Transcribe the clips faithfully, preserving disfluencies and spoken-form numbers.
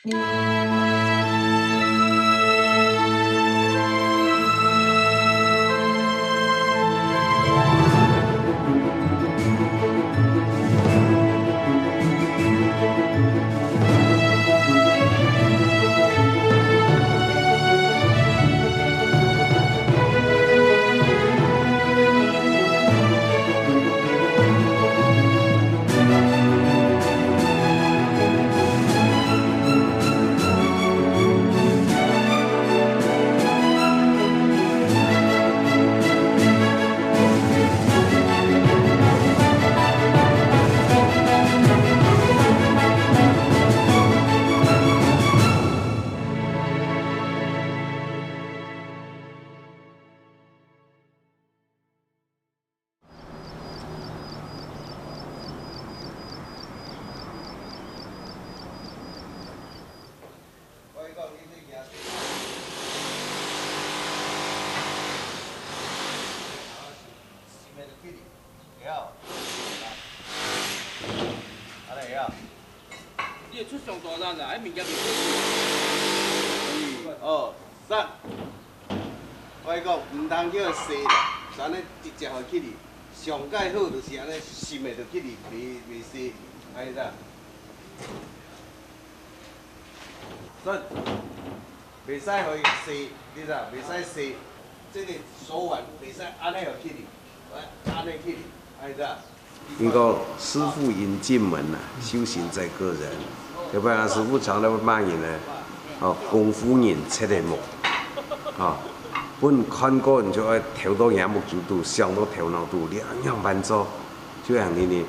你會出上大力啦，愛物件袂出去。一、二、三。我講，毋通叫細啦，就安尼直接予起去。上蓋好就是安尼，深个就起去，袂，袂細，安尼啦。 準，袂使予伊細，你知無？袂使細，這个手腕袂使安尼予起去，愛安尼起去，安尼知無？毋過師傅引進門啊，修行在個人。要不然師傅常常會罵人呢，哦，功夫人切个目，哦，分看過你就愛頭到眼目珠肚，想到頭腦肚，你仰般做，就恁樣呢。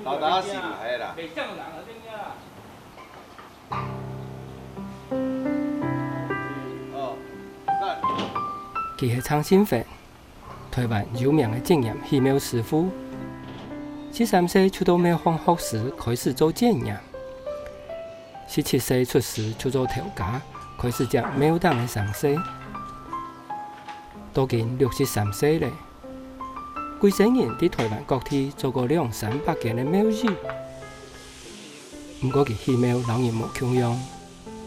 到達心來啦。 佢係鄭信宏，臺灣有名个職業起廟師傅。十三歲就到廟方學師開始做檢驗，十七歲出師就做頭家，開始接廟頂个生事。到今六十三歲咧，歸生人在臺灣各地做過兩三百間个廟宇。 毋過佢起廟摎人無共樣，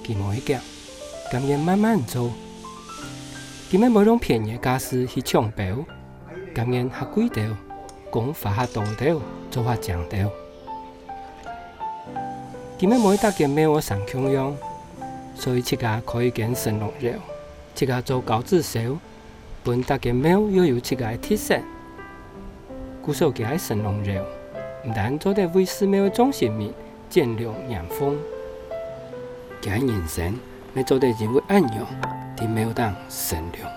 佢無去遽，甘願慢慢做。佢乜無用便宜个價數去搶標，甘願較貴兜，工花較多兜，做較靚兜。佢乜無逐間廟愛相共樣，所以自家開一間神農窯，自家做交趾燒， 分逐間廟又有自家个特色。故所佢个神農窯，毋單做得為寺廟个眾神明剪龍拈鳳，佢个人生乜做得因為恁樣，在廟頂生亮。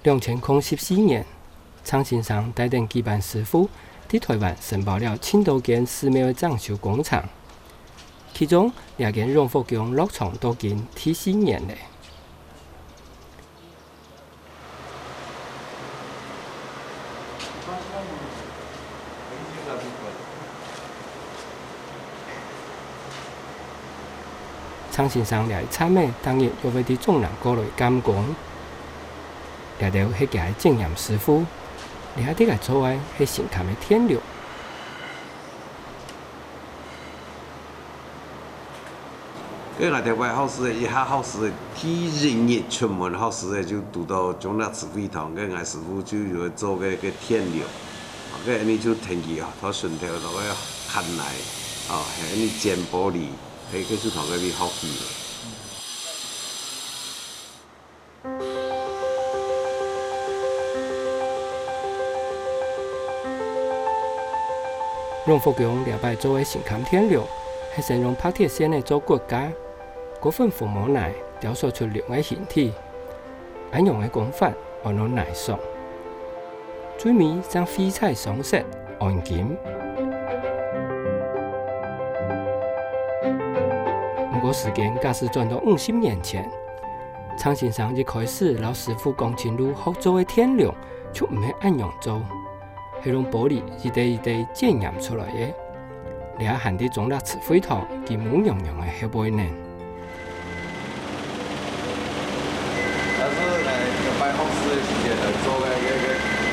兩千空十四年，鄭先生帶等幾班師傅，在臺灣承包了盡多間寺廟个整修工程。其中，這間榮福宮落場到今第四年咧。 鄭先生這一站仔，逐日又會在中壢過來監工。這兜係佢个職業師傅，這下在該做个係神龕个電路。 該𠊎兜个學師仔，一下學師仔，第一日出門學師仔就堵到中壢慈惠堂，該𠊎師傅就有做該，該電路，該𠊎就跈佢啊，到順頭到該看來，哦，係恁樣剪玻璃，係，該就同該位學起个。 榮福宮這擺做个神龕電路，係先用白鐵線仔做骨架，過粉紅毛泥雕塑出龍个形體，恁樣个工法安到泥塑。最尾正徽彩雙色，安金。毋過時間假使轉到五十年前， 程先生一開始摎師傅江清祿學做个電龍就毋係恁樣做，係用玻璃一垤一垤剪黏出來个。這還在中壢慈惠堂金屋娘娘个後背呢。但是呢，有擺學師个時間來做个，个，个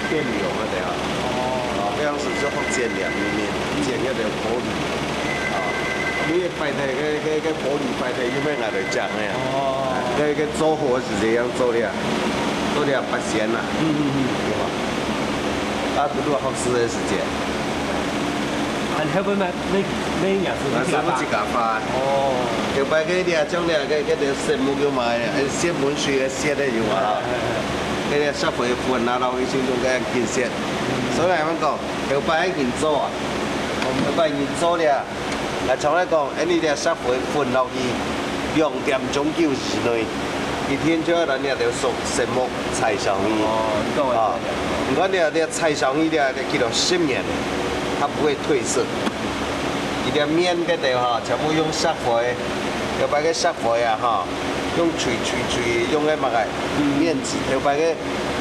電流个，對啊。哦。啊，平常時就學剪黏裡面，剪个玻璃。啊，因為 擺忒个，个，个玻璃擺忒，又愛拿來講个啊。哦。个，个做好个時節樣做了，做了八仙啦。嗯，嗯，嗯。對吧？啊，拄拄學師个時節。啊，你後尾嘛，你，你也係自家發？啊，師傅自家發。哦。頭擺个咧，將咧，个，个，个色木有賣，哎，仙本水个色个有啊。哎，哎，哎。个咧石灰粉啊，然後一種種个顏色。嗯。所以來講，頭擺个人做啊，頭擺人做咧， 啊，像來講，恁呢粒石灰粉落去，兩點鐘久以內，一定就愛拿這條色，色木彩上去。哦，你講个啊，你看這，這彩上去這，這幾多十年，它不會褪色。一粒面个頭哈，全部用石灰，頭擺个石灰啊哈，用錘錘錘，用个麼个面紙，頭擺个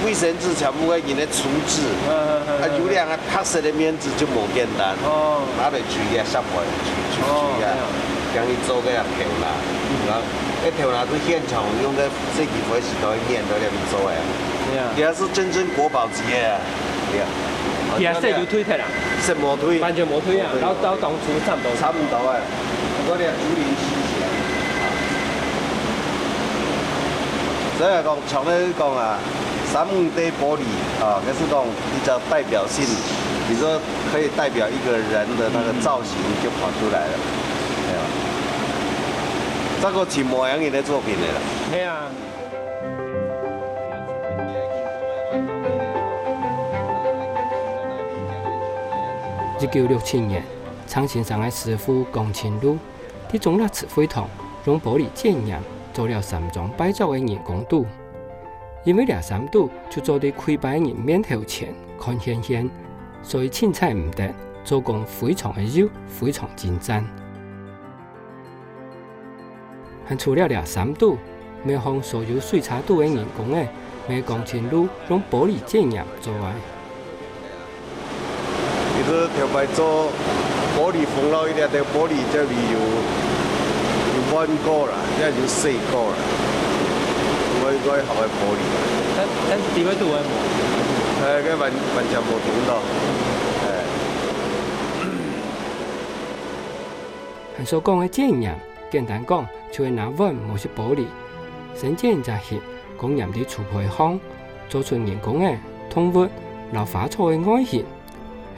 衛生紙全部个人个廚紙，嗯，嗯，嗯，啊，有兩个白色个面紙就無簡單。哦。拿來錘个，石灰錘，錘，哦，錘个，對啊。這樣去做个頭那，嗯。然後，該頭那都現場用个設計會時代面在那邊做个啊。對啊。這是真正國寶級个啊。對啊。這色就退忒啦。色無退。完全無退啊，無退，然後到當初差不多。差不多啊。不過呢，竹林七賢。所以講， 像你講啊，三五垤玻璃啊，該係講比較代表性，比如說可以代表一個人的那個造型就跑出來了，對啊。這個盡無閒人个作品个啦。係啊。一九六七年，程先生个師傅江清祿 在中壢慈惠堂用玻璃剪黏做了三張拜祖个人公肚。因為這三肚就做在跪拜人面頭前看現現，所以清採毋得，做工非常个幼，非常精湛。還除了這三肚，廟項所有水車肚个人公仔，乜江清祿用玻璃剪黏做个。 佢係頭擺做玻璃封了一粒个玻璃，這裡有，有換過啦，也有洗過啦。外，外行个玻璃。但，但係裡背肚个無？哎，該完，完全無動到。哎。還所講个剪黏，簡單講，就係拿碗無錫玻璃，先剪一隻形，過黏在櫥背項，做出人公仔、動物摎花草个外形。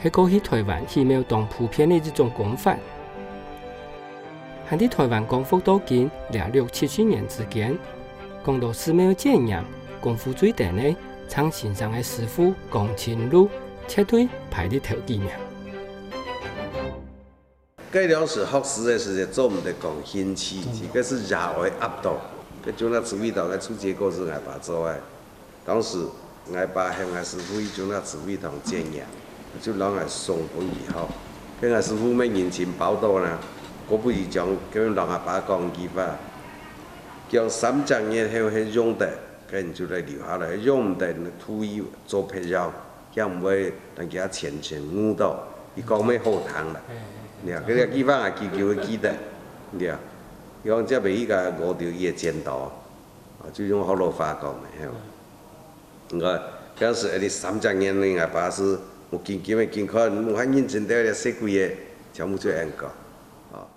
係過去臺灣寺廟當普遍个一種工法。還在臺灣光復到今這六七十年之間，講到寺廟剪黏，功夫最深个，程先生个師傅江清祿絕對排在頭幾名。該當時學師个時節做毋得講興趣，嗯。該係爺哀壓到，該就拿慈惠堂个初階課係𠊎爸做个。 當時𠊎爸喊𠊎師傅去中壢慈惠堂剪黏，就摎𠊎送分佢學。該𠊎師傅乜人情飽到呢，過不久將該摎𠊎爸講句話，講三隻月後係用得，該你就來留下來，用毋得，你退休做別樣，這樣毋會等佢錢錢誤到。佢講乜好聽啦。你看，該個句話𠊎久久會記得，你看，佢講這邊一個五條一个剪刀。 啊，就用學老話講个，嘿。𠊎當時恁樣三隻月呢，𠊎爸係目金金个金看，目還認真个這細鬼仔，全部就恁講。啊。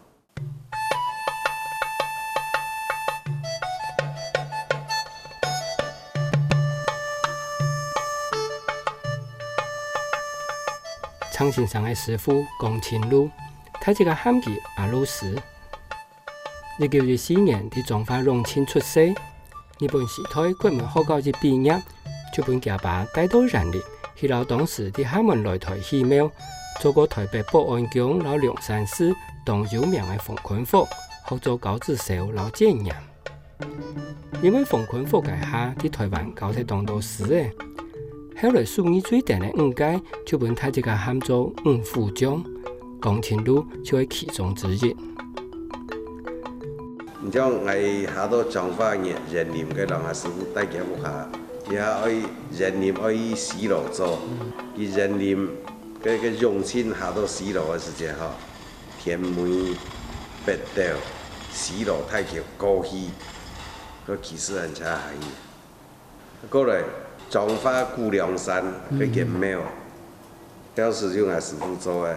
程先生个師傅江清祿，大自家喊佢阿老師。 一九一四年在彰化龍井出世。日本時代國民學校一畢業，就分厥爸帶到員林，去摎當時在廈門來臺寺廟，做過臺北保安宮摎龍山寺當有名个封坤福，學做交趾燒摎剪黏。因為馮坤福該下在臺灣交忒當多師仔，後來手藝最忒个五個就分大自家喊做五虎將，江清祿就係其中之一。你像𠊎下到彰化員，員林个老師傅戴家屋下，佢還愛員林愛去西螺做，佢員林个个永慶下到西螺个時節吼， 甜梅、白豆、西螺、大橋過去，過騎四輪車下去。過來彰化古梁山該間廟，當時就𠊎師傅做个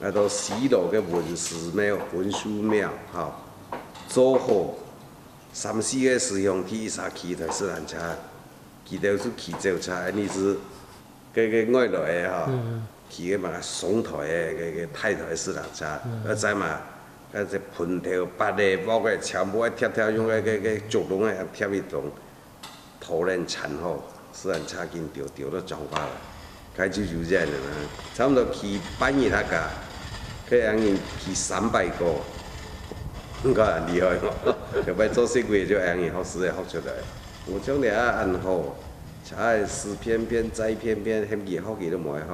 ，𠊎到西螺个文殊廟，文殊廟吼，做好三四個師兄弟一儕騎台四輪車，佢兜就騎轎車，恁呢就 个个外來个吼，騎个嘛雙台个，个个大台四輪車，啊再嘛，啊這賁頭、八个、鑊个，全部愛疊疊用个，个个竹籠个疊一棟，拖輪纏好，四輪車緊丟，丟到彰化來，該就有影了啦。差不多騎半日下架，該人騎三百個，你看很厲害哦。後擺做設計就恁呢學師仔學出來。 無像這下恁好，車仔駛偏偏載偏偏，喊佢學佢都無愛學。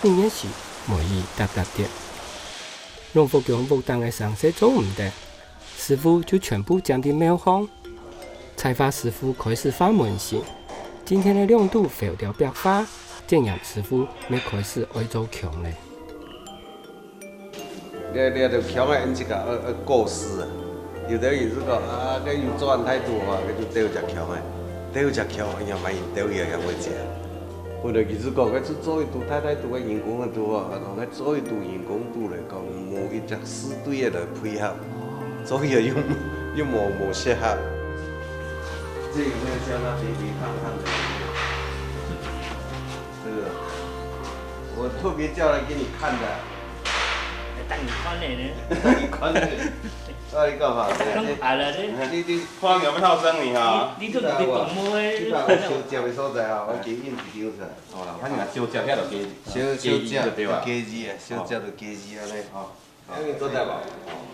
一年時，梅雨搭搭跌，榮福宮屋頂个生事做毋得， 師傅就全部佔在廟項。彩畫師傅開始畫門神，今天个亮度浮到壁畫，剪黏師傅乜開始愛做腔了。這這兜腔个，𫣆自家愛愛顧惜啊。有兜人就講啊，該有做恁大肚啊，該就丟隻腔个，丟隻腔，哎呀，萬一丟去啊，仰會食？本來其實講，該就做一肚大大肚个人工个肚啊，然後該做一肚人工肚來講，無一隻四對个來配合。 所以又又無無適合。這有沒有像那平平胖胖的？這個，我特別叫來給你看的。等你看的呢。等你看的。到底幹嘛？等矮了呢。你你花鳥不套生你哈。你你都你懂麼？你把我修剪的所在啊，我給印子丟出來。好了，他那個修剪，遐就加修修剪就對了。加字啊，修剪就加字啊嘞，吼。 恁樣做得無？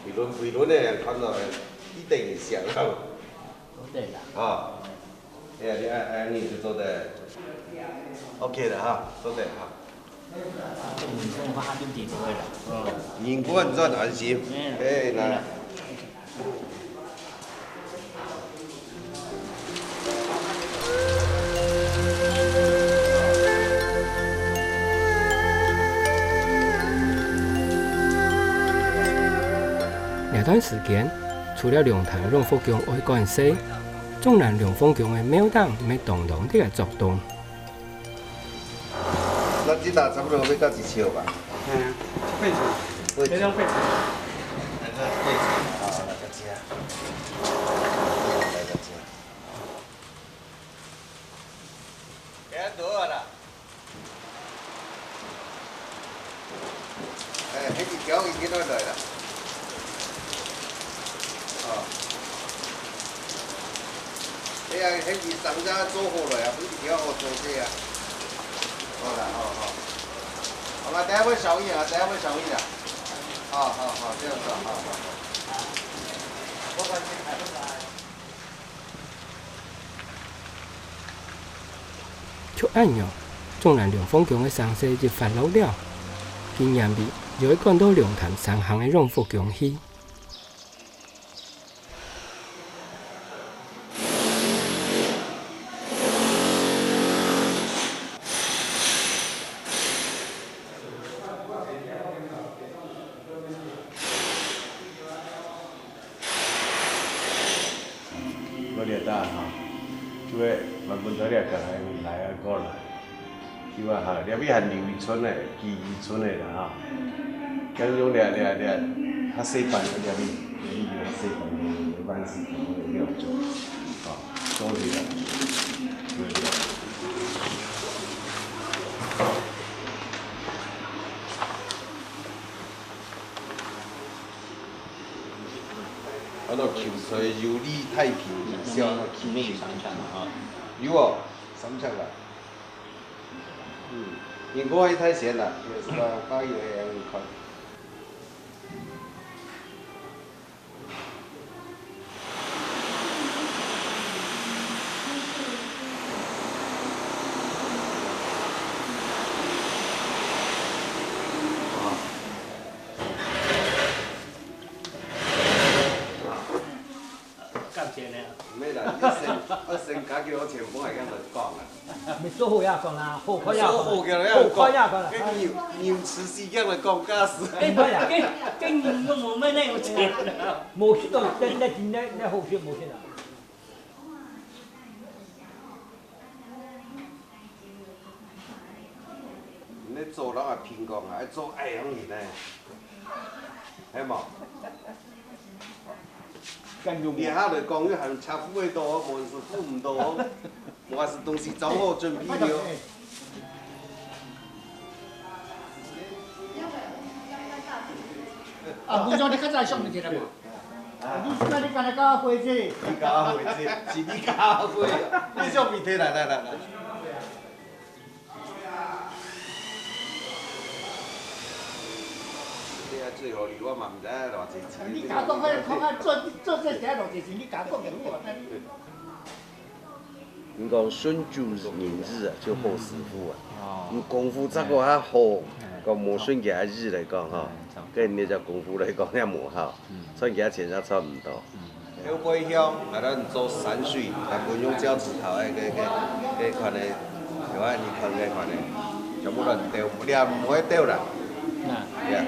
理論理論个人看到个，一定會想到。做得啦。啊，哎呀，你恁恁樣就做得。OK了哈，做得哈。你講話就對做得啦。嗯。人管轉安心。嗯。哎，那。 這段時間，除了龍潭榮福宮愛管事，中壢龍鳳宮个廟頂乜當當个作動。 這這搭差不多愛到一尺吧？嗯，八尺，八尺。這種八尺。來到八尺，啊，來到遮。來到遮。幾多啊啦？ 哎，彼支橋已經落來啦。哦。哎呀，彼支長架做好了呀，不是橋好做這啊。好了，好好。好吧，等下會小一點啊，等下會小一點。好好好，這樣子，好好好。 就恁樣，中壢龍鳳宮个生事一發落了，今年尾又愛趕到龍潭山項个榮福宮去。 我這搭吼，就係原本在這个海邊來啊過來，就啊哈，這位還留一寸呢，幾一寸呢啦哈。像用這這這較細版个這位，這位較細版个，一般是可能會這樣做，啊，做起來，對不對？ 啊，該球賽有利太平，有效，那球賽有利。有哦，三場啦。嗯，人工个太咸了，有时候放油个很快。感谢呢。没啦，你先，你先加幾多錢，我還跟佢講啊。 你做好也講啦，好看也講啦，做好个了，好看也講啦。跟牛，牛吃屎一樣个講價數。跟，跟，跟牛用我們那有錢了。無食到，那，那，那，那好食無食啊？你做人啊，平講啊，愛做愛樣人呢，係無？ 你下來講，你還車夫个多，無人是付毋到哦。我是東西做好準備了。啊，不像你較早想个啦嘛。你是講你敢若教會這？你教會這，是你教會啊。你想問題來，來，來，來。 你啊，最好你，我嘛毋知偌濟錢。你敢講，看，看，看，做，做這事偌濟錢，你敢講个，我講。人講順主人意啊，就好師傅啊。哦。你功夫再過較好，嗯。講無順佢个意來講吼，嗯，差不多。跟你這功夫來講也無好，嗯。賺佢个錢也賺毋到。嗯。 後背向，𠊎等做山水，𠊎分用腳趾頭个，个，个，个款个，有啊，你看个款个，全部亂丟，你也毋會丟啦。啊。對啊。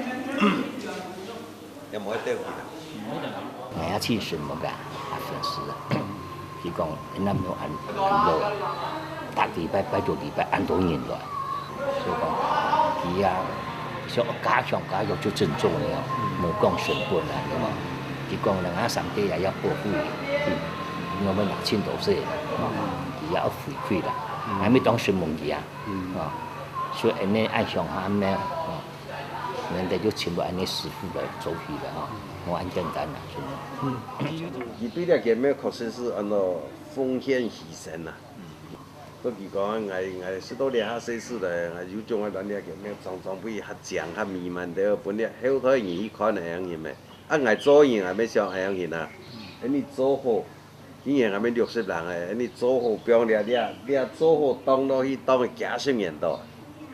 也毋會丟去啦。𠊎也盡承蒙个，啊，粉絲啊，佢講，恁樣恁，恁多，逐禮拜，拜六禮拜恁多人來。 所以講，佢啊，想加強加強就真重要，無講成本啊，對無？佢講人家上帝也要保護佢，因為𠊎等拿盡多勢啦，吼，佢也要回饋啦，還無當承蒙佢啊，吼，所以恁樣愛想下恁樣，吼，人家就尋到恁樣師傅來做起來吼，無恁簡單啦，真个。佢對這個廟確實係恁樣奉獻犧牲啦。 所以佢講，𠊎，𠊎食到這下歲數了，𠊎有種个亂這個廟，裝裝備較靚、較美滿，對，分這後代人去看恁樣形个。啊，𠊎做人，𠊎也想恁樣形啊。恁樣做好，今年𠊎也六十零了，恁樣做好，放這，這，這做好，當落去，當个幾十年到。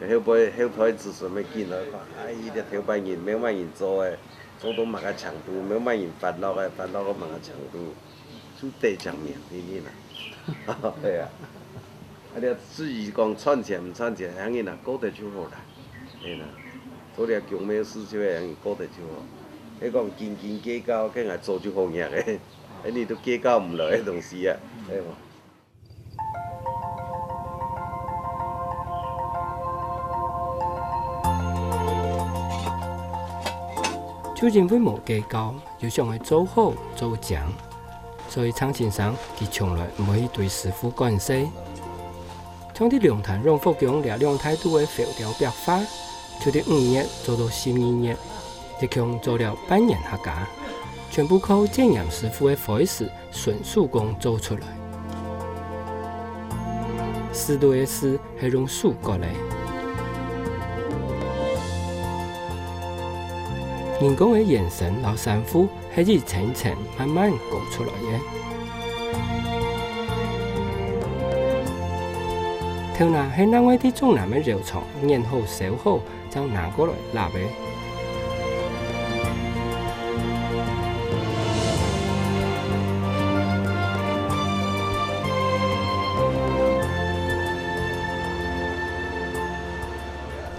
後背，後代子孫也緊來看，哎，這頭擺人，廟麼人做个，做到麼个程度，廟麼人發落个，發落到麼个程度。 就得獎名，天天啊。對啊。啊，你至於講賺錢毋賺錢，恁樣啊，過得就好啦。係啦，做了公廟事就恁樣過得就好。你講斤斤計較，該𠊎做就好額个，恁樣都計較毋來个東西啊，對無？ 就因為無計較，又想愛做好做靚，所以張先生佢從來毋會去對師傅管事。像在龍潭榮福宮這兩大堵个浮雕壁畫，就在五月做到十二月，一共做了半年客家，全部靠檢驗師傅个灰水純手工做出來。 石堆个石係用手割个。人工个圓身摎珊瑚係一層一層慢慢高出來个。頭那係另外在中南个窯場研好燒好， 正拿過來抐个。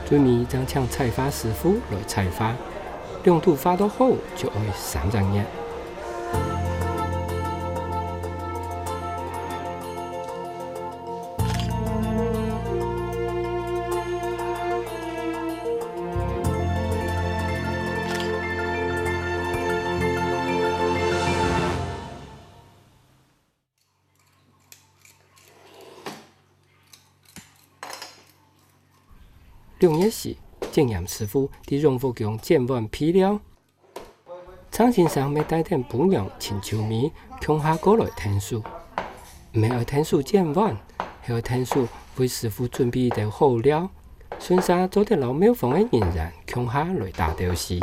最尾正請彩畫師傅來彩畫，兩堵畫到好就愛三隻月。 六月時，檢驗師傅在榮福宮檢完備料， 張先生乜帶等餔娘秦秋美共下過來𢯭手。毋係愛𢯭手檢碗，係愛𢯭手為師傅準備兜好料，順續做得摎廟方个人員共下來打鬥敘。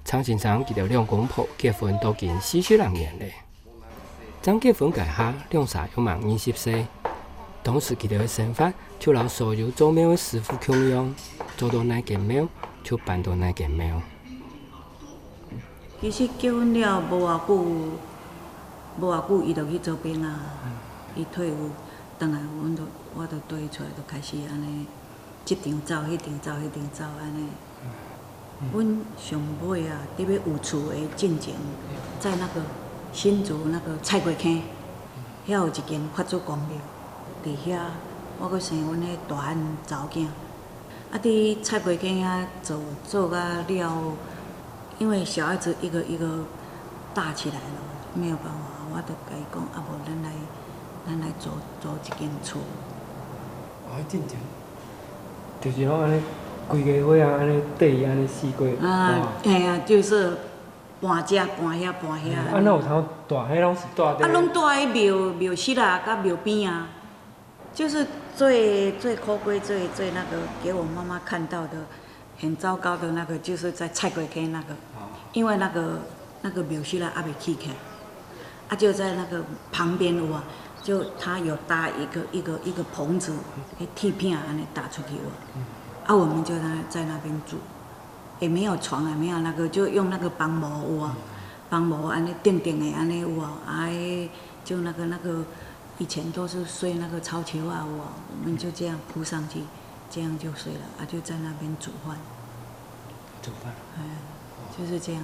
張先生佢兜兩公婆結婚到今四十零年了。正結婚該下，兩儕又吂二十歲。當時佢兜个生活就摎所有做廟个師傅共樣，做到哪間廟就搬到哪間廟。 其實結婚了無偌久，無偌久，伊就去做兵啊。伊退伍，轉來，阮就，我就綴伊出來，就開始按呢，這場走，彼場走，彼場走，按呢。阮上尾啊，特別有厝的進前，在那個新竹那個菜瓜坑，遐有一間法主公廟，佇遐，我閣生阮彼大漢查某囝。 啊，佇菜瓜坑遐做，做甲了，因為小孩子一個一個大起來了，沒有辦法，我就共伊講，啊，無咱來，咱來租，租一間厝。哦，進前，就是講按呢，規个月啊，按呢綴伊按呢四個月。啊，哇。嘿啊，就是搬遮搬遐搬遐。啊，哪有通蹛？彼攏是蹛佇，啊，攏蹛佇廟，廟室啊，佮廟邊啊。 就是最，最可貴、最，最那個給我媽媽看到的很糟糕的那個，就是在菜瓜坑那個，哦。因為那個，那個廟寺啊，猶未起起來，啊，就在那個旁邊有啊，就他有搭一個，一個，一個棚子，鐵片啊，按呢搭出去有啊。嗯。啊，我們就在那，在那邊住，也沒有床啊，沒有那個，就用那個枋帽有啊，嗯。枋帽按呢釘釘的按呢有啊，啊，就那個，那個 以前都是睡那個草蓆仔有無，我們就這樣鋪上去，這樣就睡了，啊，就在那邊煮飯。煮飯。哎，就是這樣。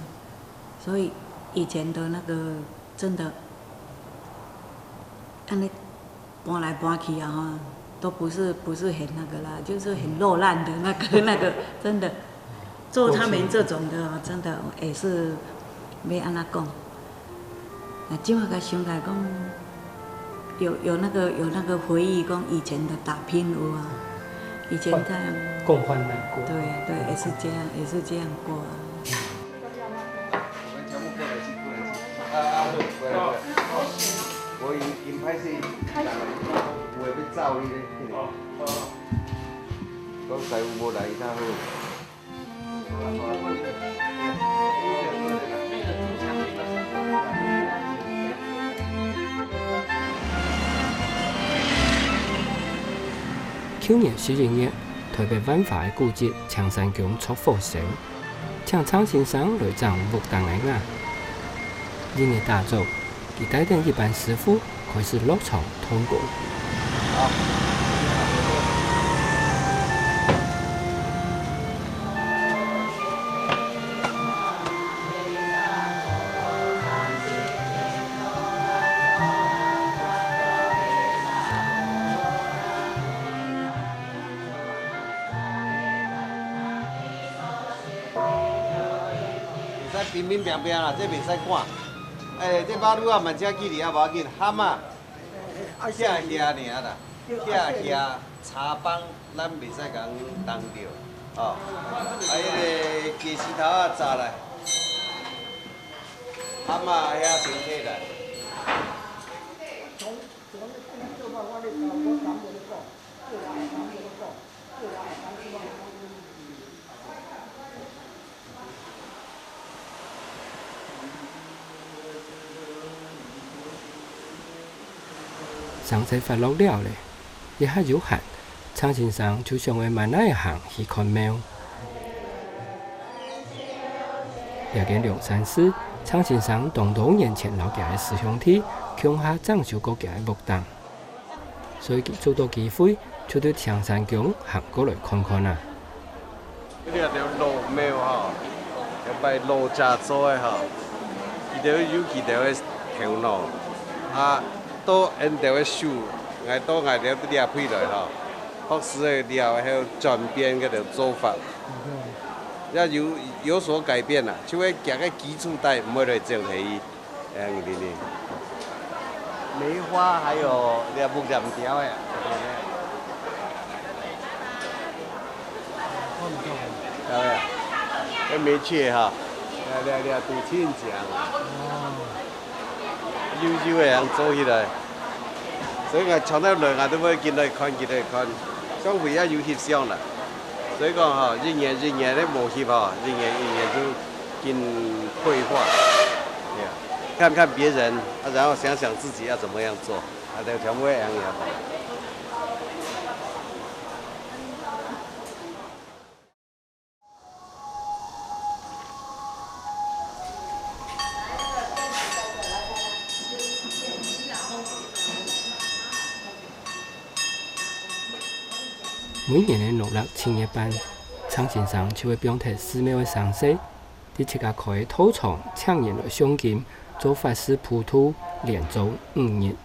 所以以前的那個真的，按呢搬來搬去啊，哈，都不是，不是很那個啦，就是很落難的那個，那個，真的。 做他們這種的哦，真的也是欲按怎講？啊，這馬才想起來講，有，有那個，有那個回憶，講以前的打拼有啊，以前在，共患難過。對，對，也是這樣，也是這樣過啊。我們全部過來去，過來去。啊，啊，過來，過來。我因，因歹勢，有的欲走，你咧，講師傅無來，較好。 舊年十一月，臺北萬華个古蹟青山宮著火燒，請鄭先生來整屋頂个瓦。一日打早， 佢帶等一班師傅開始落場動工。袂使平平平平啦，這袂使趕。 欸，這馬路啊，慢車距離啊，無要緊，蚶仔，啊，徛遐爾啦，徛遐柴枋，咱袂使共人擋著，吼。啊，彼个雞絲頭啊，炸來，蚶仔遐先提來。 生菜發落了咧，一下有閒，鄭先生就想愛慢慢仔行去看廟。這間龍山寺，鄭先生當多年前摎厥个師兄弟共下整修過厥个屋頂。 所以佢捉著機會，就對青山宮行過來看看啊。這兜老廟吼，這擺老者做个吼，佢兜有佢兜个頭腦，啊，到𠊎兜个手，𠊎到𠊎兜這片來吼，學師个了後轉變該兜做法，也有，有所改變啦，就係厥个基礎代毋會來整忒去。 哎，你，你。梅花還有那木蘭雕哎。對啊，那梅雀哈，那，那，那杜千江。哦。優秀的人做起來。所以𠊎常常來，𠊎都會緊來看，緊來看，上回也有翕相啦。所以講吼，一年一年个無翕吼，一年一年就緊退化。對啊，看看別人，啊，然後想想自己要怎麼樣做，啊，就全部會恁樣。每年个農曆七月半，鄭先生就會放忒寺廟个生事，佇自家開个道場請人來誦經，做法事普渡，連做五日。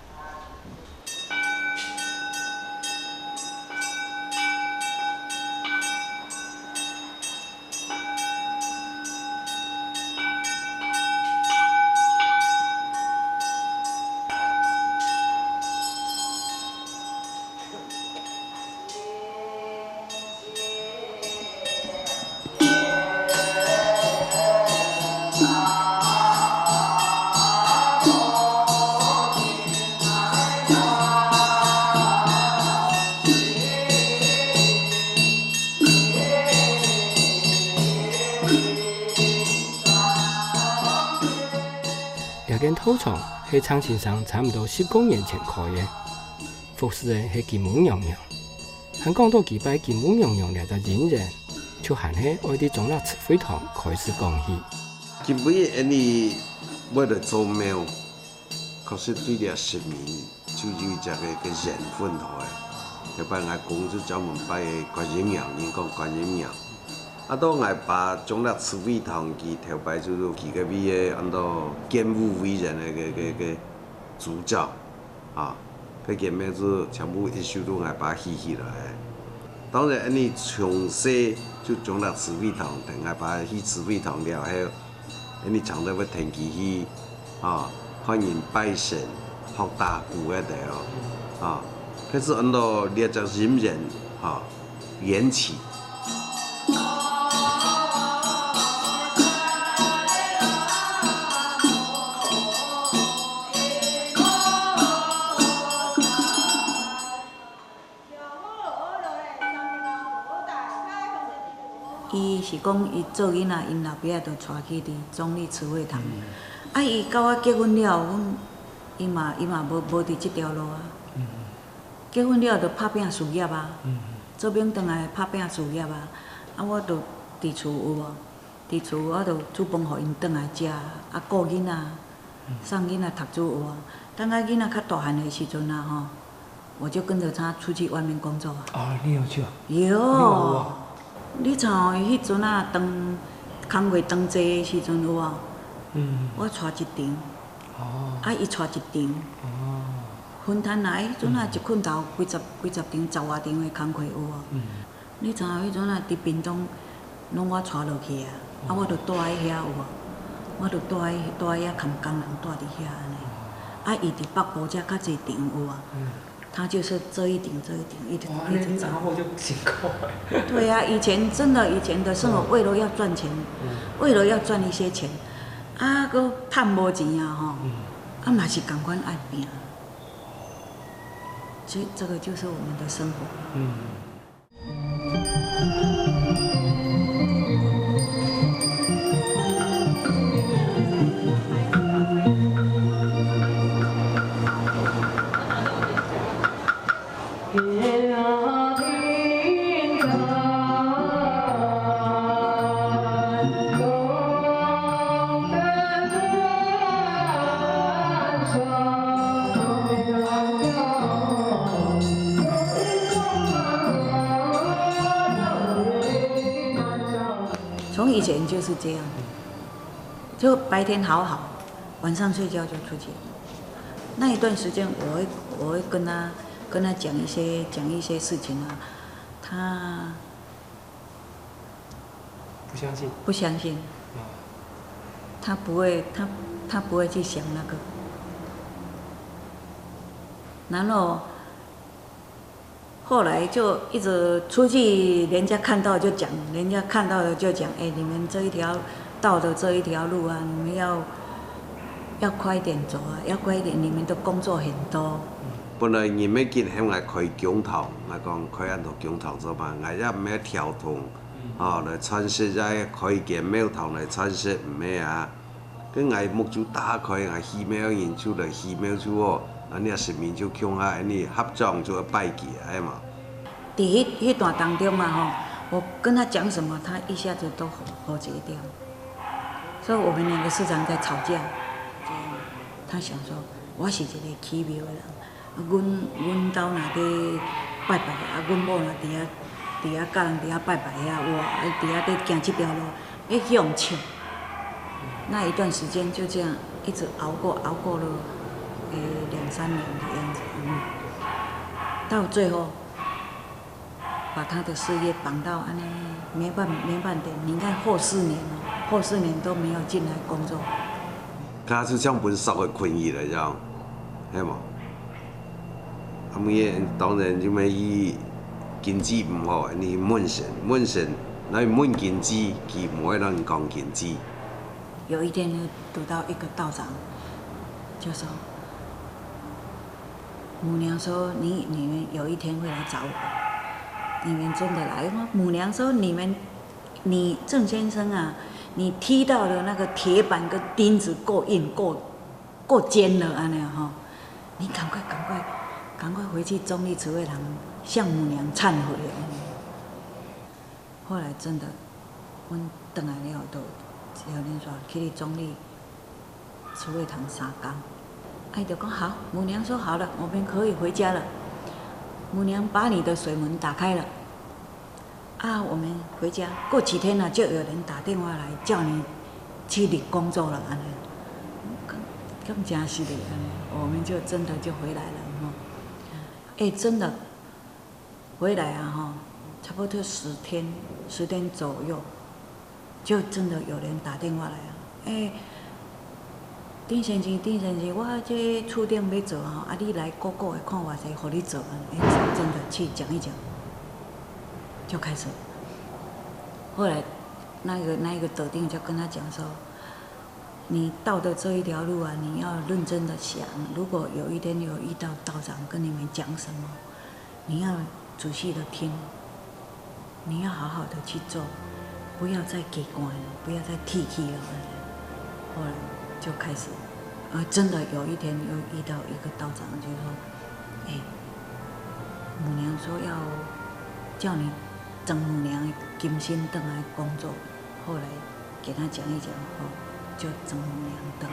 這間道場係鄭先生差毋多十過年前開个，服侍个係金母娘娘。 還講到佢拜金母娘娘這隻因緣，就還係愛對中壢慈惠堂開始講起。金母娘娘會來做廟，確實對這神明就有一隻个，个緣分在个。頭擺𠊎公就專門拜个觀音娘，人講觀音娘。啊，到𠊎爸中壢慈惠堂，佢頭擺就係佢个位个安到建武為人个，个，个，个主教。 啊，該間廟就全部一手都𠊎爸起起來。當然，𠊎等從細就中壢慈惠堂，等𠊎爸起慈惠堂了後，𠊎等常常會跈佢去，啊，看人拜神、學打鼓个兜，啊，開始安到這隻因緣，啊，緣起。 伊是講伊做囡仔，𪜶老爸仔就𤆬去佇中壢慈惠堂。嗯。啊，伊佮我結婚了，阮，伊嘛，伊嘛無，無佇這條路啊。嗯。結婚了就拍拚事業啊，嗯。做兵轉來拍拚事業啊。啊，我就佇厝有無？ 佇厝我就煮飯予𪜶轉來食，啊，顧囡仔，嗯。送囡仔讀書有無？等到囡仔較大漢的時陣啊，吼，我就跟著他出去外面工作啊。啊，你有去啊？有。你有啊？你像彼陣啊，當，工課當濟的時陣有無？嗯。我𤆬一場，哦。啊，伊𤆬一場。哦。分攤啊，彼陣啊，嗯。一睏頭幾十，幾十場、十外場的工課有無？嗯。 你知影彼陣啊，佇屏東，攏我𤆬落去啊，啊，我就蹛佇遐有無？我就蹛佇，蹛佇遐，佮工人蹛佇遐按呢。啊，伊佇北部遮較濟場有無？嗯。他就是這一場，這一場，一直，哇，一直走。那你阿婆就辛苦了。對啊，以前真的，以前的生活，嗯。為了要賺錢，嗯。為了要賺一些錢，啊，閣趁無錢啊，吼。嗯。啊，嘛是仝款愛拚。所以這個就是我們的生活。嗯。 從以前就是這樣，就白天好好，晚上睡覺就出去。那一段時間，我會，我會跟他，跟他講一些，講一些事情啊，他 不相信？不相信。啊。他不會，他，他不會去想那個。然後，後來就一直出去，人家看到就講，人家看到了就講，哎，你們這一條道的這一條路啊，你們要，要快一點走啊，要快一點，你們的工作很多。嗯。本來人乜緊喊𠊎開公堂，𠊎講開恁多公堂做麼？𠊎也毋係條通，吼，來傳說，也開間廟堂來傳說，毋係啊。跟𠊎目珠打開，𠊎起廟人就來起廟就好，啊，你神明就共下，你合掌就愛拜佢，係嘛？第一，一段當中嘛吼，我跟他講什麼，他一下子都和解掉。所以我們兩個時常在吵架。他想說，我是一個起廟的人，啊，阮阮兜若咧拜拜，啊，阮某若佇遐佇遐佮人佇遐拜拜遐，我佇遐咧行這條路，咧向笑。那一段時間就這樣一直熬過，熬過了，誒，兩三年的樣子，嗯。到最後，把他的事業绑到安尼，没办没办法，你看后四年哦，后四年都没有进来工作。他就像分鎖个困意了一樣，係無？啊，每日當然就乜以經濟毋好，你問神，問神，來問經濟，佢毋會同你講經濟。有一天呢，堵到一個道長，就說，母娘說你你們有一天會來找我，你們真的來嗎？母娘說你們，你鄭先生啊，你踢到的那個鐵板跟釘子夠硬夠夠尖了，安尼吼，你趕快趕快趕快回去中壢慈惠堂向母娘懺悔。安尼。後來真的，阮轉來了，就有人說去中壢 慈惠堂三工。啊，伊就講好，母娘說好了，我們可以回家了。母娘把你的水門打開了。啊，我們回家，過幾天呢，就有人打電話來叫你去領工作了，安尼。敢敢真是的，安尼，我們就真的就回來了吼。哎，真的，回來啊吼，差不多十天，十天左右， 就真的有人打電話來啊，欸，丁先生，丁先生，我這厝頂欲做吼，啊，你來顧顧咧，看偌濟予你做啊，欸，真的去講一講，就開始。後來那個那個德定就跟他講說，你到的這一條路啊，你要認真的想，如果有一天有遇到道長跟你們講什麼， 你要仔細的聽，你要好好的去做，不要再給關了，不要再提起了。後來就開始，啊，真的有一天又遇到一個道長，就說，欸，母娘說要叫你轉母娘金身轉來工作，後來 給他講一講，吼，就轉娘轉。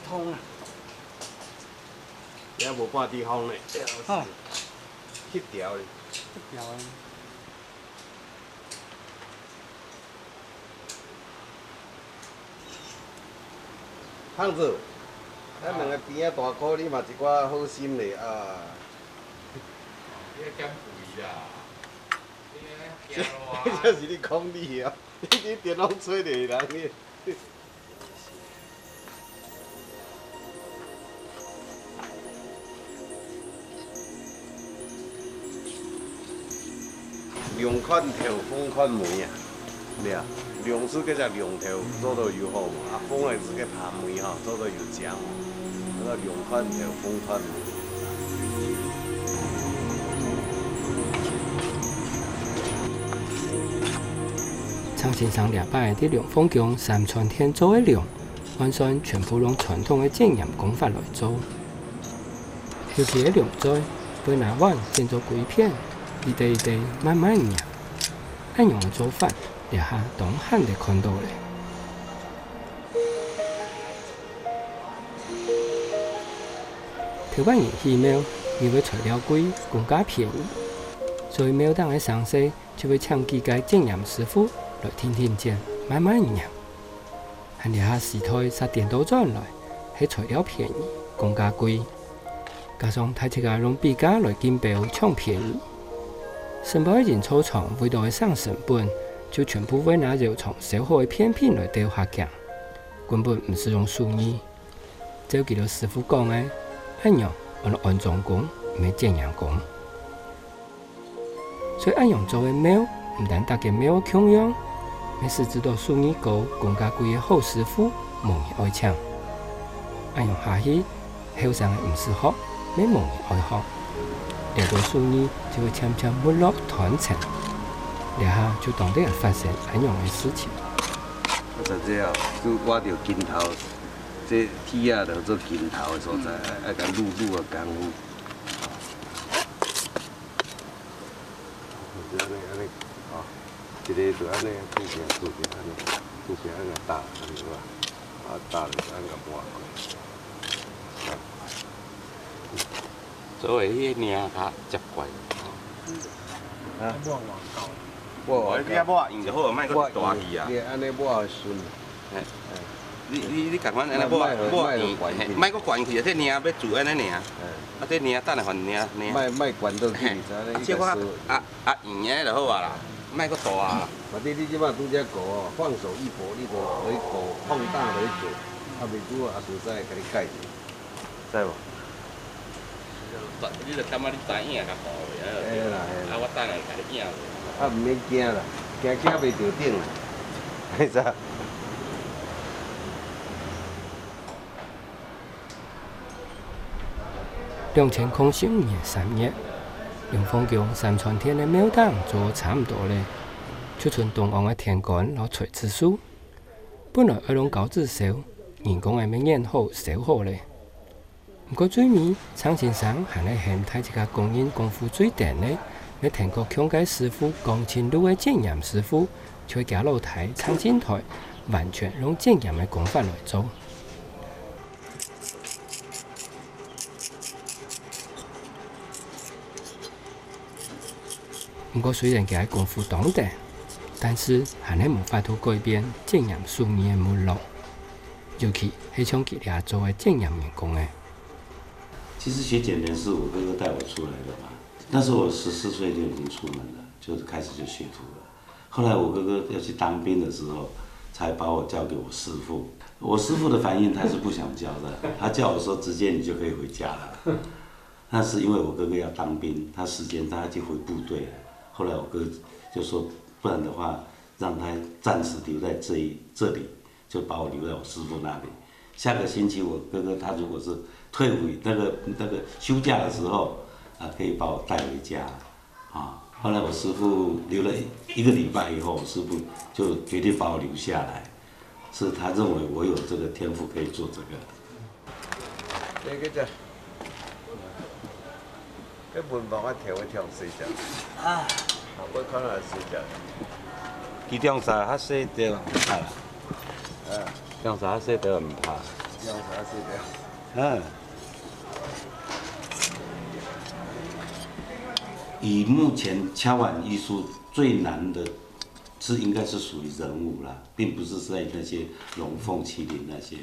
通啊。也無半地方呢。哦。翕條呢。翕條呢。 胖子，咱兩个邊仔大箍，你嘛一寡好心咧啊。你愛減肥啦，你愛行路啊。這是你講你啊，你電腦吹的人你。 龍看頭，鳳看尾啊，對啊，龍是該隻龍頭，做到有好嘛，啊，鳳仔是該爬尾吼，做到有靚嘛，那個龍看頭，鳳看尾。 鄭先生這擺佇龍鳳宮三川殿做个龍，完全全部用傳統个剪黏工法來做。尤其係涼嘴，會拿碗剪做規片，一垤一垤慢慢黏。恁樣个做法，這下當罕得看著咧。頭擺人起廟，因為材料貴，工價便宜，所以廟頂个生事就會請幾個剪黏師傅來定定剪，慢慢黏。 還這下時代煞顛倒轉來，係材料便宜，工價貴，加上大自家用比價來競標搶便宜。承包營造廠為著愛省成本，就全部會拿窯廠燒好个片品來鬥下鏡，根本毋使用手藝。照佢兜師傅講个，恁樣安安裝工，毋係剪黏工。 所以恁樣做个廟，毋單逐間廟共樣，乜使得手藝高、工價貴个好師傅無人愛請。恁樣下去，後生个毋使學，乜無人愛學。這兜手藝就會漸漸沒落斷層。這下就當得發生恁樣个事情。啊，實際啊，就挖著金頭，這鐵啊，就做金頭个所在，愛愛共擼擼啊，功夫。 就按呢按呢，吼，一个就按呢，拄平拄平按呢，拄平按呢搭，按呢有無？啊，搭落去按呢抹開。啊。做伙彼个領較接近。啊。抹偌厚？抹偌厚？你愛抹硬就好，莫閣大去啊。你按呢抹順。 嘿。你你你共款按呢抹，莫莫莫莫懸去。嘿，莫閣懸去啊！這領愛做按呢爾。嘿。啊，這領等下換領領。莫莫懸落去，嘿，你知影？啊，這我啊啊圓个就好啊啦，莫閣大啊啦。反正你這擺拄才搞哦，放手一搏，你就可以搞放大來做，啊，袂拄好啊，所在共你改一下。 知無？你就感覺你知影較好个，嘿啦，嘿啦。啊，我等下共你影落。啊，毋免驚啦，驚驚袂著頂啦，你知？兩千空十五年三月，龍鳳宮三川殿个廟頂做差毋多咧，就賰中央个天官摎垂直樹。本來愛用膠紙燒，人工个乜研好燒好咧。 毋過最尾，鄭先生還係喊大自家公認功夫最精个，乜聽過共个師傅江清祿个剪黏師傅，就係厥老弟鄭進台，完全用剪黏个工法來做。毋過雖然厥个功夫當精，但是還係無法度改變剪黏手藝个沒落。 尤其係像佢這做个剪黏人工个。其實學剪黏是我哥哥帶我出來的嘛，那時候我十四歲就已經出門了，就開始就學徒了。後來我哥哥要去當兵的時候，才把我交給我師傅。我師傅的反應，他是不想教的，他叫我說：「直接你就可以回家了。」那是因為我哥哥要當兵，他時間他要去回部隊了。後來我哥就說：「不然的話，讓他暫時留在這一，這裡。」 就把我留在我師傅那裡。下個星期我哥哥他如果是退伍，那個，那個休假的時候，啊，可以把我帶回家。啊，後來我師傅留了一個禮拜以後，我師傅就決定把我留下來，是他認為我有這個天賦可以做這個。 這个叫，這文房啊，調一調水餃。啊。啊，我看了水餃。佢兩儕較細條，毋怕啦。啊。兩儕較細條，毋怕。兩儕較細條。嗯。以目前敲碗藝術最難的 是應該是屬於人物啦，並不是在那些龍鳳、麒麟那些，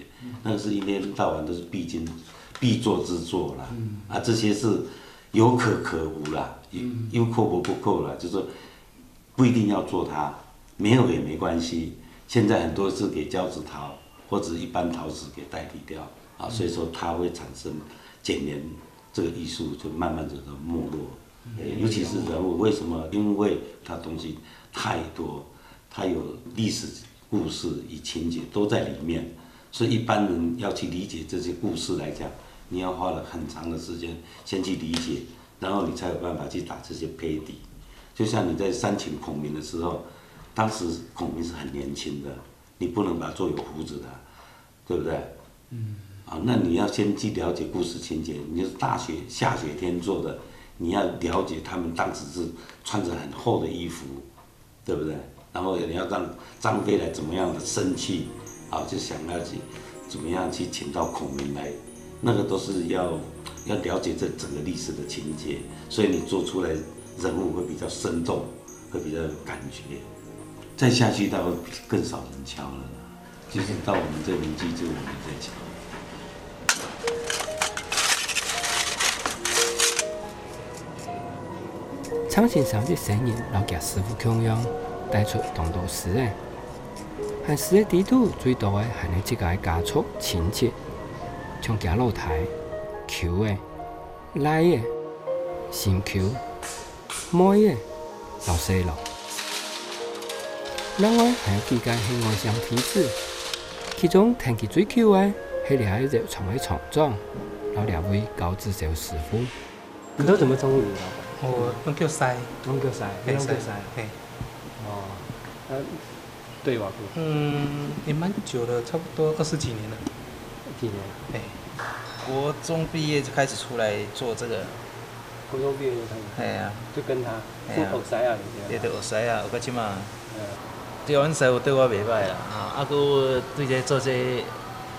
那個是一天到晚都是必經、必做之作啦。啊，這些是有可可無啦，有，有可無不可啦，就是說不一定要做它，沒有也沒關係。現在很多是給交趾陶或者一般陶瓷給代替掉啊，所以說它會產生剪黏這個藝術就慢慢的沒落。 呃，尤其是人物，為什麼？因為他東西太多，他有歷史故事與情節都在裡面，所以一般人要去理解這些故事來講，你要花了很長的時間先去理解，然後你才有辦法去打這些坯底。就像你在煽情孔明的時候，當時孔明是很年輕的，你不能把他做有鬍子的啊，对不对？嗯。啊，那你要先去了解故事情节，你就是大雪下雪天做的，你要了解他们当时是穿着很厚的衣服，对不对？然后你要让张飞来怎么样的生气，啊，就想要去怎么样去请到孔明来，那个都是要要了解这整个历史的情节，所以你做出来人物会比较生动，会比较有感觉。再下去，大概更少人敲了啦。其实到我们这年纪，就我们在敲。张先生个声音老家师傅共样，带出当多诗个。喊诗个底肚最多个还係自家个家族亲戚，像家老弟、舅个、倈个、新舅、妹仔摎細佬。另外還有幾個係外省弟子，其中跈佢最久个係這個窯廠个廠長，摎這位高志修師傅。你都怎麼稱呼你的老闆？我用叫師，用叫師，用叫師。嘿，哦，那對我不？嗯，也蛮久了，差不多二十几年了。幾年？哎，国中毕业就开始出来做这个。国中毕业就开始。哎呀，就跟他。哎呀，做學師啊，对对，學師啊，有个即嘛。对，阮師傅对我袂歹啦，啊，啊，佮我对这做这，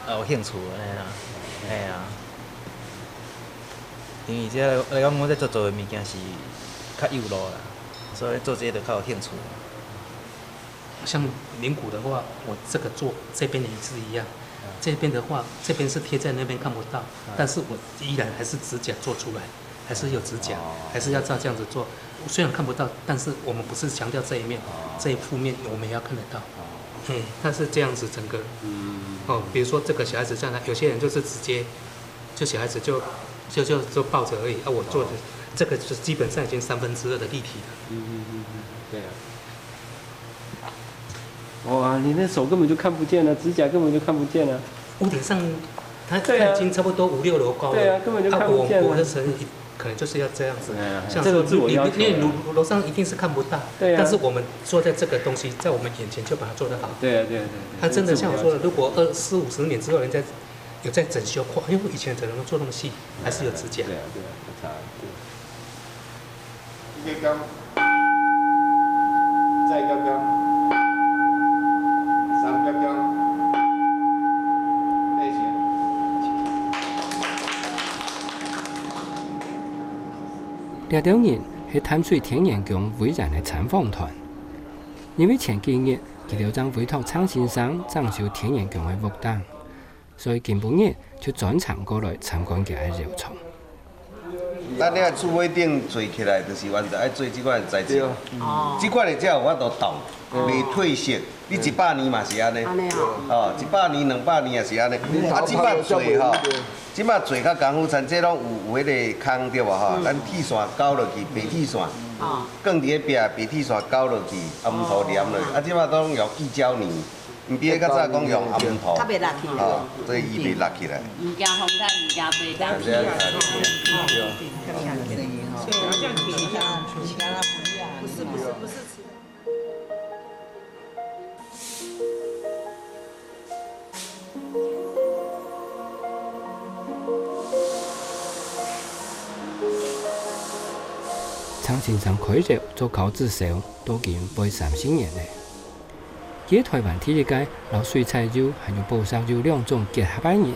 啊，有兴趣安尼啦。哎呀，因为这来讲，我在做做的物件是较幼路啦，所以做这个就较有兴趣。像灵骨的话，我这个做这边也是一样，这边的话，这边是贴在那边看不到，但是我依然还是指甲做出来，还是有指甲，还是要照这样子做。虽然看不到，但是我们不是强调这一面，这一副面我们也要看得到。嘿，它是这样子整个，哦，比如说这个小孩子这样，有些人就是直接，就小孩子就就就就抱着而已啊。我做的这个就基本上已经三分之二的立体了。嗯嗯嗯嗯，对啊。哇，你那手根本就看不见了，指甲根本就看不见了。屋顶上，它对啊它已经差不多五六楼高了。对啊，根本就看不见了。啊，我我的层可能就是要这样子，哎呀像说这个自我要求啊你你你楼楼上一定是看不到，对啊但是我们坐在这个东西，在我们眼前就把它做得好。对啊对啊对啊。它真的像我说的，这是自我要求如果二四五十年之后，人家有在整修，哇，哎呦，以前怎么能做那么细，还是有指甲。对啊对啊，不差。对。一个工，再一个工，三个工，类型。這兜人係淡水天元宮維園个參訪團，因為前幾日佢兜正委託鄭先生整修天元宮个屋頂，所以今晡日就專程過來參觀佢个窯廠。咱遐厝尾頂做起來，就是原來愛做這款材質。對啊，哦，這款的才有法度擋，袂褪色。你一百年嘛是安尼，安尼哦，哦，一百年、兩百年也是安尼。啊，這擺做吼，這擺做較功夫，像這攏有有迄个空對無吼？咱鐵線勾落去，白鐵線，哦，放佇迄壁，白鐵線勾落去，暗土黏落去。啊，這擺攏用矽膠泥，毋比較早講用暗土。較袂落去哦哦，，所以伊袂落起來。毋驚風颱，毋驚飛彈。這樣子啊，所以要这样停一下，停一下，不是不是不是。鄭先生開窯做高志修，都已經八三十年了。佢係台灣第一個摎水彩窯還有寶石窯兩種結合个人。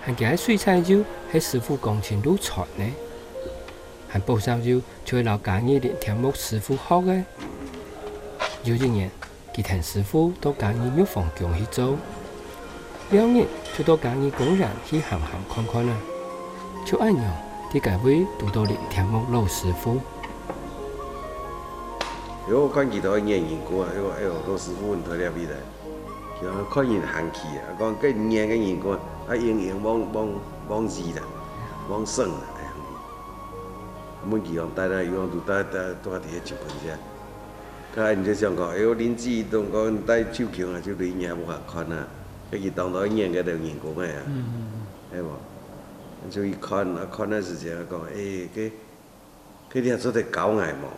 還佢个水彩窯係師傅講親路傳个，還寶石窯就係摎嘉義林添木師傅學个。有一年， 佢𢯭師傅到嘉義玉峰宮去做，兩日就到嘉義公園去行行看看啊。就恁樣，在該位堵到林添木老師傅。因為我看佢都愛拈人工啊，哎呦哎呦，老師傅你到這位來，佢講看人行去啊，講該拈个人工啊，啊用用往往往字啦，往算啦，哎呀，問佢講帶來，伊講都帶帶帶佇个日本遮。 甲因就想講，哎喲，恁姊當講帶手槍啊，就雷爾無共款啊，迄个當到演个就人工个啊，嗯嗯嗯，係無？就一看啊，看个時節啊，講，哎，佢佢你做得教𠊎無？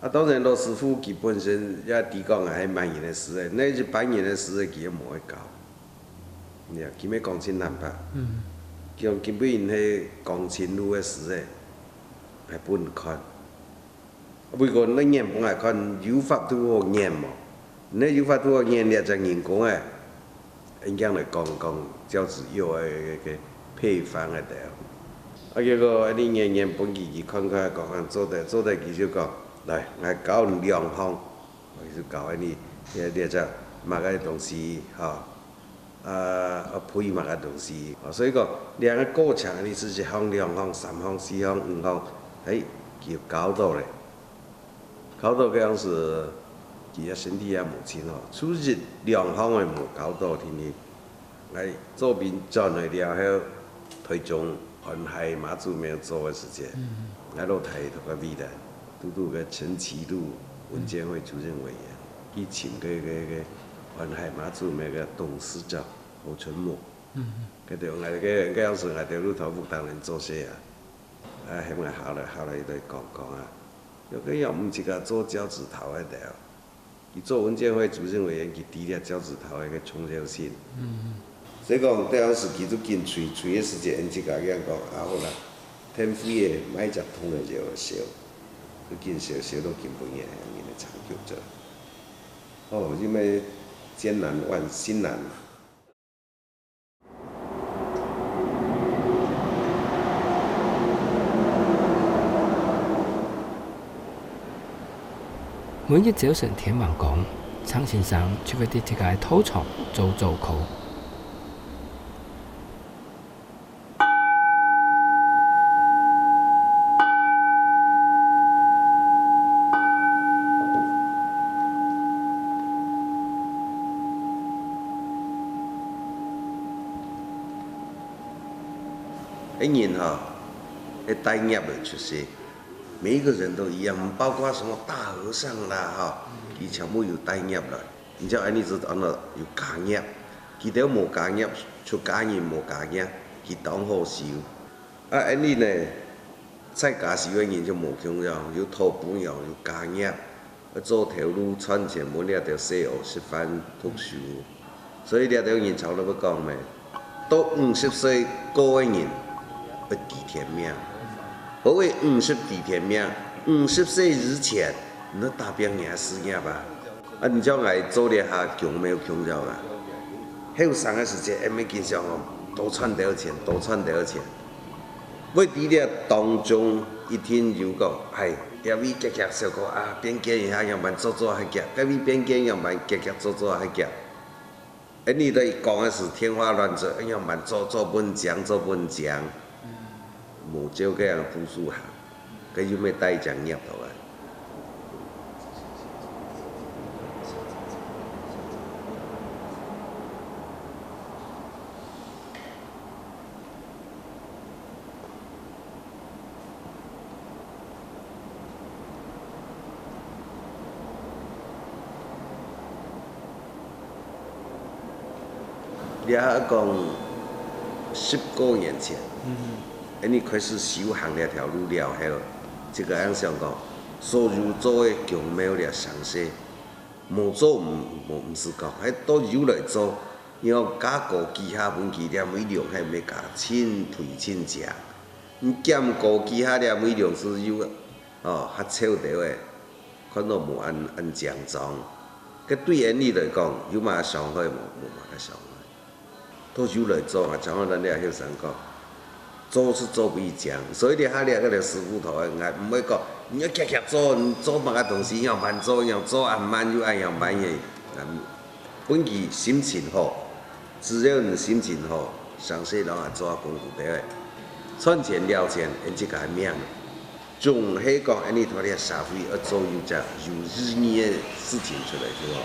啊，當然羅師傅佢本身也知講啊，係滿人个事誒，那一般人个事誒，佢也無會教。呀，佢乜講盡坦白。嗯。佢講今晡日係講清楚个時節，還分你看。毋過你演分𠊎看，有法度好演無？你有法度好演這隻人公个，應該來講講趙子佑个个配方个對。啊，結果你演演分佢，佢看看講，啊，做得做得，佢就講，來，𠊎教你兩項。 佢就教你，這這隻麼个東西，吼，啊，愛配麼个東西。吼，所以講，兩個過程，你係一項、兩項、三項、四項、五項，哎，佢教到咧。教到該樣時，佢个身體也無盡好，就一兩項个無教到，天天 𠊎做兵轉來了後，臺中安溪媽祖廟做个時節，𠊎老弟在該位个，堵堵个陳其祿文建會主任委員，去尋該該該安溪媽祖廟个董事長侯春木。該兜𠊎該該樣時𠊎兜路頭屋當然做事啊，啊，喊𠊎下來下來來講講啊，有个要毋自家做交趾陶个了。 佢做文建會主任委員，佢知了交趾陶个个重要性。所以講，當時佢就緊催，催个時節，𠊎自家講，啊，好啦，天輝个買隻通个就燒，就緊燒，燒到今晡日，人个長久做。哦，因為艱難萬辛難嘛。 每日朝晨天還光，張先生就會在自家个道場做早課。 个人吼，个帶業來出世，每一個人都一樣，包括什麼大和尚啦，吼，佢全部有帶業來。你像恁呢就安到有家業，佢兜無家業，出家人無家業，佢當好修。啊，恁呢呢， 在家修个人就無共樣，有討餔娘，有家業，愛做頭路賺錢，分這兜細人食飯、讀書。所以這兜人常都會講咩，到五十歲過个人愛知天命。何謂五十知天命？五十歲以前，你愛打拚你个事業啊。 啊，你像𠊎做這下宮廟宮廟啊，後生个時節，𠊎乜經常講，多賺兜錢，多賺兜錢。會知這當中一定有講，哎，這位遽遽燒過啊，變更一下樣般做做較遽，該位變更樣般遽遽做做較遽。恁呢在講个時，天花亂墜，樣般做做分靚，做分靚。 無照該樣步數行，該又愛帶一隻業頭啊。 這下講十過年前，嗯。恁呢開始修行這條路了後，這個恁想講，所有做个宮廟這城市，無做毋，無，毋使講，還都有來做，你講加高幾下分佢，這尾龍還毋係加盡肥盡靚。你減高幾下，這尾龍係有，哦，較臭兜个，看到無恁，恁靚妝。該對𠊎俚來講，有麼个傷害無？無麼个傷害。 都有來做啊，像𠊎等這後生講，做係做毋靚，所以這下這个師傅頭啊，𠊎毋會講，你愛遽遽做，你做麼个東西要慢做，要做恁慢又恁樣慢个，啊，分佢心情好，只要你心情好，上世人啊做功夫个，賺錢了錢，𠊎自家命。 總係講，𠊎俚在這社會愛做一隻有意義个事情出來，對無？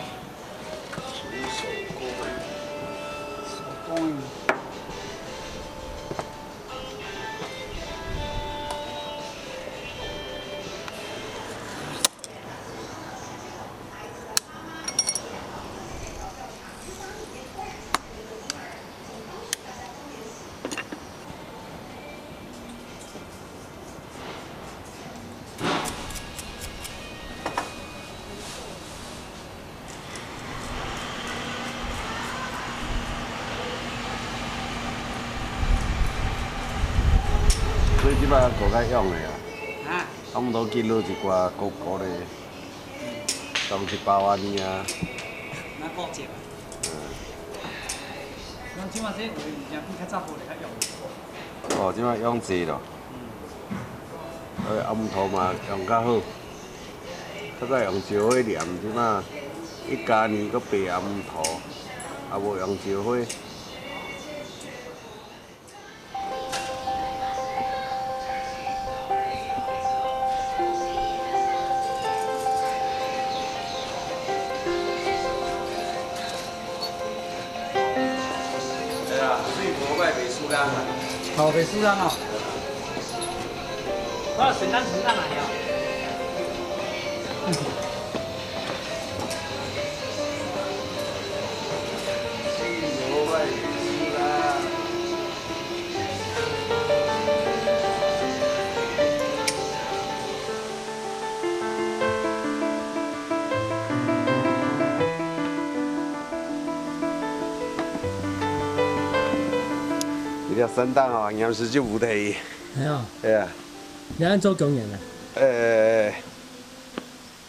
所以這擺過較勇的啊，啊，差毋多記錄一寡高高的，當一百萬呢啊。那高級啊。嗯。咱這馬這有物件比較早好咧，較勇。哦，這擺勇濟咯。嗯。呃，暗塗嘛，用較好。較早用石灰黏，這馬一加年閣白暗塗，啊無用石灰。 對啊，水果賣袂輸人啊。好，袂輸人哦。我要選單純蛋奶哦。水果賣袂輸人。 一條山頂哦，岩石就無忒。哎呀，對啊。你恁做幾年了？呃，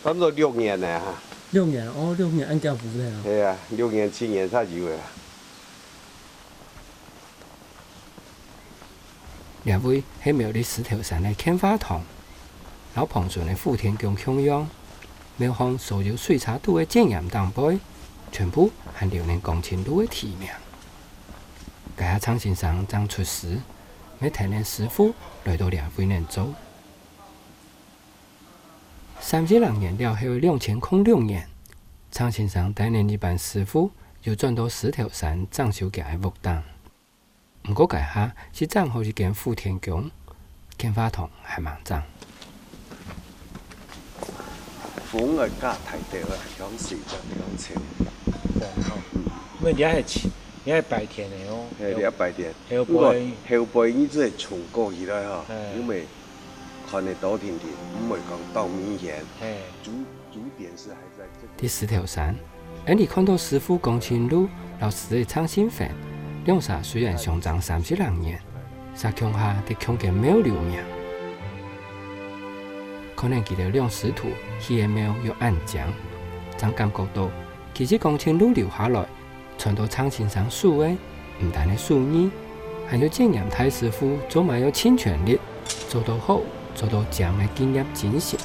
差不多六年了哈。六年哦，六年恁樣無忒啊。對啊，六年七年差不多啊。 這位係苗栗獅頭山个乾化堂，摎旁脣个富田宮共樣，廟項所有水車肚个遮巖頂背，全部還留等光清路个地名。該下鄭先生正出師，乜跈等師傅來到這位恁做。 三十零年了後个兩千空六年，鄭先生帶等一班師傅又轉到獅頭山整修厥个屋頂。毋過該下係正好一間富田宮，乾化堂還吂整。風啊，較大兜啊，響四隻兩千。風吼。嗯。因為你係，你係白天个哦。嘿，你係白天。後背。毋過後背你就係衝過去了吼，嘿。因為 看得到定定，毋會講當明顯。嘿。主，主點是還在這個。在獅頭山，𫣆俚看到師傅光清路摎師仔鄭信芬，兩儕雖然相爭三十零年，嗄共下在共間廟留名。看等佢兜兩師徒起个廟又恁靚，正感覺到，其實光清路留下來， 傳到鄭先生手个，毋單係手藝，還有遮巖大師傅做麼个愛盡全力，做到好，做到靚个敬業精神。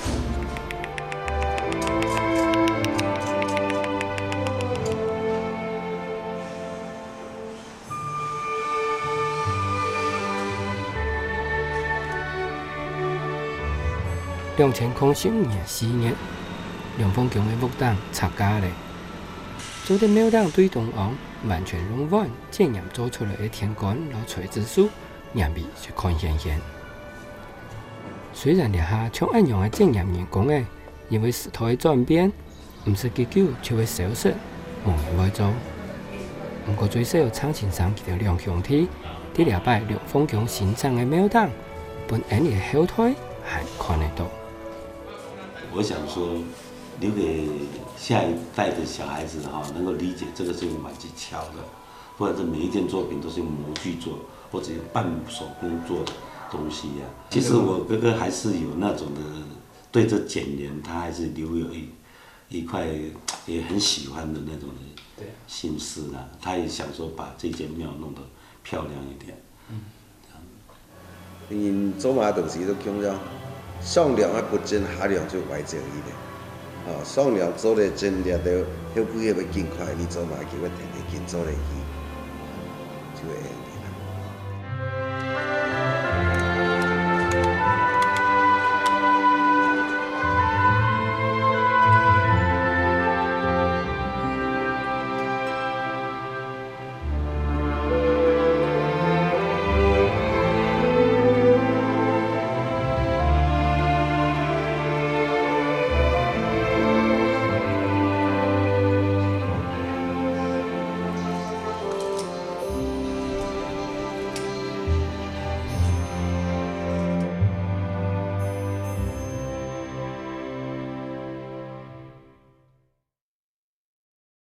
兩千空十五年四月，龍鳳宮个屋頂拆架咧。 做得廟頂對中央完全用碗遮巖做出來个天干摎垂直樹，䀴位就看現現。雖然這下像恁樣个遮巖人工仔，因為時代个轉變，毋使幾久就會消失，無人會做。毋過最少鄭先生佢兜兩兄弟，在這擺龍鳳宮新整个廟頂，分𫣆俚个後代還看得到。我想說， 留給下一代的小孩子哈，能夠理解這個是蠻技巧的，不然這每一件作品都是用模具做，或者用半手工做的東西呀。其實我哥哥還是有那種的，對這剪黏，他還是留有一，一塊也很喜歡的那種的，對啊。心思啦。他也想說把這間廟弄得漂亮一點。嗯。 因做麼个東西都強調，上梁愛不精，下梁就歪正去咧。哦，上梁做得精了，就後背个會緊快，你做麼个就會定定緊做得去，就會恁樣。